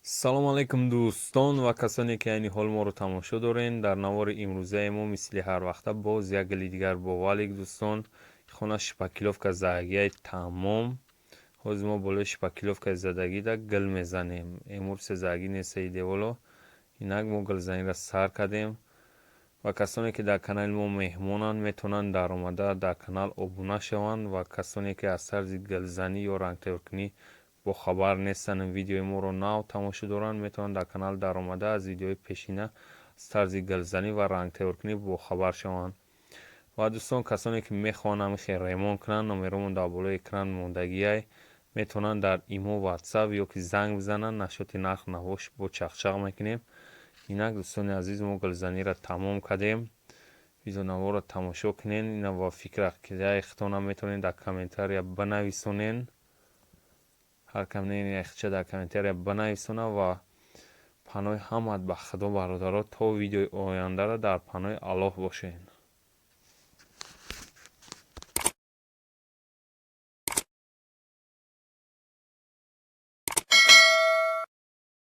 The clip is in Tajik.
Салому алайкум, дӯстон ва касоне, ки айни ҳол моро тамошо дорен. Дар навори имрӯзаи мо, мисли ҳарвақта, боз як гили дигар бо валик. Дӯстон, хона шпаклёвка задагиай тамом. Ҳозир мо болои шпаклёвкаи задагида гил мезанем. Эмульсия задагӣ нестаи деволо. Инак, мо гилзаниро сар кардем ва касоне, ки дар канали мо меҳмонанд, метавонанд даромада дар канал обуна шаванд ва касоне, ки аз тарзи гилзанӣ ё рангтайёркунӣ бохабар нестанд, видеои моро нав тамошо доранд, метавонанд дар канал даромада, аз видеои пешина аз тарзи гилзанӣ ва рангтайёркунӣ бохабар шаванд. Ва дӯстон, касоне, ки мехоҳанд ҳамин ремонт кунанд, номеромон дар болои экран мондагиай, метавонанд дар имо, Ватсап ё ки занг бизананд. Насчёти нарх навош бо чақчақ мекунем. Инак, дӯстони азиз, мо гилзаниро тамом кардем. Видеонаворро тамошо кунед ва фикр ақидаи худтонам метавонед дар комментария бинависонед. Ҳар кам яхча дар комментария бинависонад. Ва паноҳи ҳамат ба Худо, бародаро, то видеои ояндаро дар паноҳи Аллоҳ бошед.